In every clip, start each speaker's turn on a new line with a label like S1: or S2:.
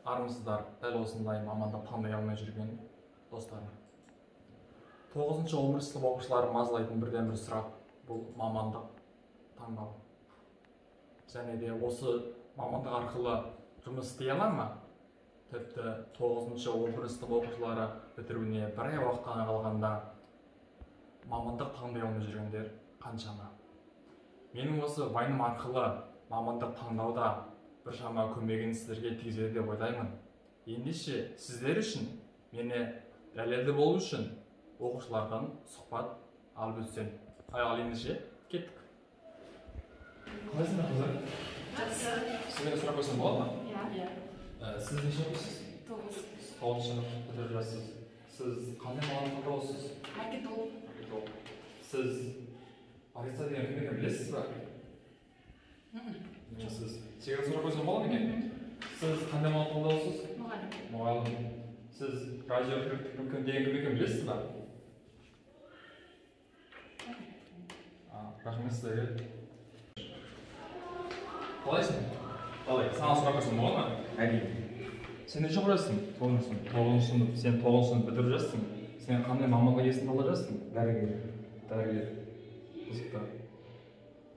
S1: Армысыздар, дәл осындай мамандық таңдай алмай жүрген достарым. 9-11 сынып оқушылары мазалайтын бірден бір сұрақ бұл мамандық таңдау. Және де осы мамандық арқылы жұмыс істей ала ма? Тіпті 9-11 сынып оқушылары бітіруіне бір ай уақыт қана қалғанда мамандық таңдай алмай жүргендер қаншама. Менің осы вайным арқылы мамандық таңдауда біршама көмегін сіздерге тигізеді деп ойлаймын. Ендеше сіздер үшін, мені дәлелді болу үшін оқушылардан сұхбат алып өтсем. Ал ендеше кеттік. Қалайсыңдар, қыздар?
S2: Жақсы.
S1: Сіздерге сұрақ қойсам болады ма?
S2: Иә.
S1: Сіз неше оқисыз?
S2: 9.
S1: 9-шы бітіріп жатсыз. Сіз қандай мамандық таңдаусыз?
S2: Маркетолог.
S1: Маркетолог. Сіз бариста деген кім екенін білесіз ба? Білмейсіз. Сізге сұрақ қойсам болады ма екен? Сіз қандай мамандық таңдаусыз?
S2: Мұғалім.
S1: Мұғалім. Сіз радиохирург деген кім екенін білесіз ба? Рахмет сіздерге. Қалайсың?
S3: Қалай?
S1: Саған сұрақ қойсам болады ма?
S3: Әрине.
S1: Сен неше оқып жатсың?
S3: 9-шы сынып.
S1: 9-шы сынып. Сен 9-шы сынып бітіріп жатсың. Сен қандай мамандық иесін таңдап жатсың?
S3: Дәрігер.
S1: Дәрігер. Қызықты.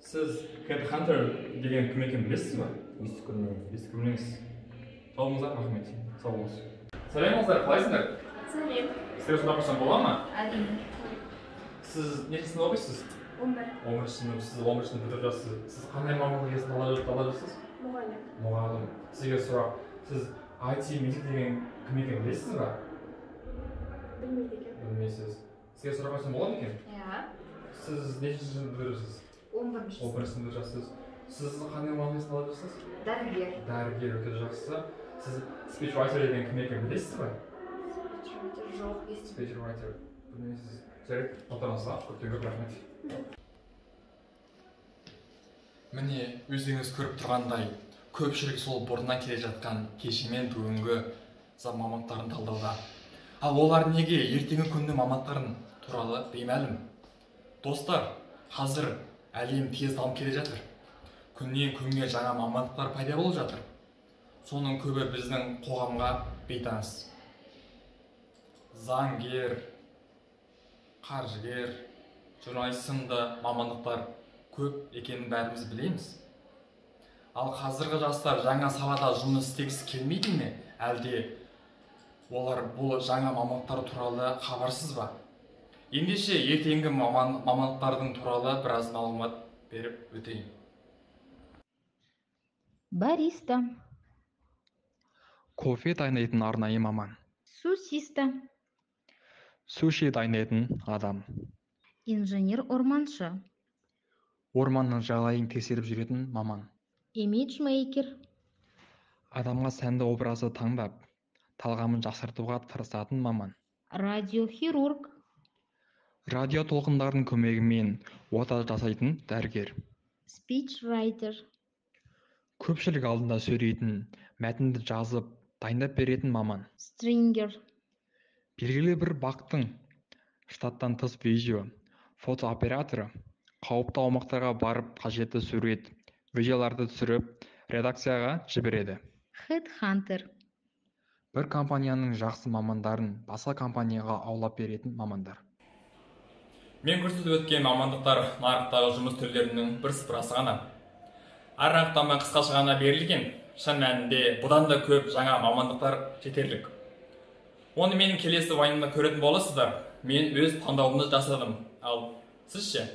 S1: Сіз Headhunter деген кім екенін білесіз ба?
S3: Естіп көрмеген.
S1: Естіп көрмеңіз. Сау болыңыздар, рахмет. Сау болыңыз. Сәлем қыздар, қалайсыңдар?
S2: Сәлем.
S1: Сіздерге сұрақ қойсам болады ма?
S2: Әрине.
S1: Сіз нешінші сынып оқисыз?
S2: 11.
S1: 11 сынып. Сіз 11 сынып бітіріп жатсыз. Сіз қандай мамандық иесін таңдап жатсыз?
S2: Мұғалім.
S1: Мұғалім. Сізге сұрақ. Сіз IT медик деген кім екенін білесіз ба?
S2: Білмейді екен.
S1: Білмейсіз. Сізге сұрақ қойсам болады ма екен?
S2: Иә.
S1: Сіз нешінші сынып бітіріп?
S2: 11.
S1: 11 сынып жатсыз. Сіз қандай мамандық иесін таңдап жатсыз?
S2: Дәрігер.
S1: Дәрігер, өте жақсы. Сіз спичрайтер деген кім екенін білесіз ба?
S2: Спичрайтер жоқ, естімедім.
S1: Спичрайтер білмейсіз. Жарайды, тоқтаңызға көптен көп рахмет. Міне, өздеріңіз көріп тұрғандай, көпшілік сол бұрыннан келе жатқан кеше мен бүгінгі мамандықтарын талдауда. Ал олар неге ертеңгі күннің мамандықтарын туралы беймәлім? Достар, қазір әлем тез дамып келе жатыр. Күннен күнге жаңа мамандықтар пайда болып жатыр. Соның көбі біздің қоғамға бейтаныс. Заңгер, қаржыгер, журналист сынды мамандықтар көп екенін бәріміз білеміз. Ал қазіргі жастар жаңа салада жұмыс істегісі келмейді ме? Әлде олар бұл жаңа мамандықтар туралы хабарсыз ба? Ендеше ертеңгі мамандықтардың туралы біраз мағлұмат беріп өтейін.
S4: Бариста.
S1: Кофе дайындайтын арнайы маман.
S4: Сусиста.
S1: Суши дайындайтын адам.
S4: Инженер-орманшы.
S1: Орманның жағдайын тексеріп жүретін маман.
S4: Имиджмейкер.
S1: Адамға сәнді образы таңдап, талғамын жақсартуға тырысатын маман.
S4: Радиохирург.
S1: Радио толқындардың көмегімен ота жасайтын дәрігер.
S4: Спичрайтер.
S1: Көпшілік алдында сөйлейтін, мәтінді жазып, дайындап беретін маман.
S4: Стрингер.
S1: Белгілі бір бақтың штаттан тыс видео, фотооператоры қауіпті аумақтарға барып қажетті сурет, видеоларды түсіріп, редакцияға жібереді.
S4: Headhunter.
S1: Бір компанияның жақсы мамандарын басқа компанияға аулап беретін мамандар. Мен көрсетіп өткен мамандықтар нарықтағы жұмыс түрлерінің бір сыпырасы ғана. Әр анықтама қысқаша ғана берілген, шын мәнінде бұдан да көп жаңа мамандықтар жетерлік. Оны менің келесі вайнымда көретін боласыздар. Мен өз таңдауымды жасадым. Ал сіз ше?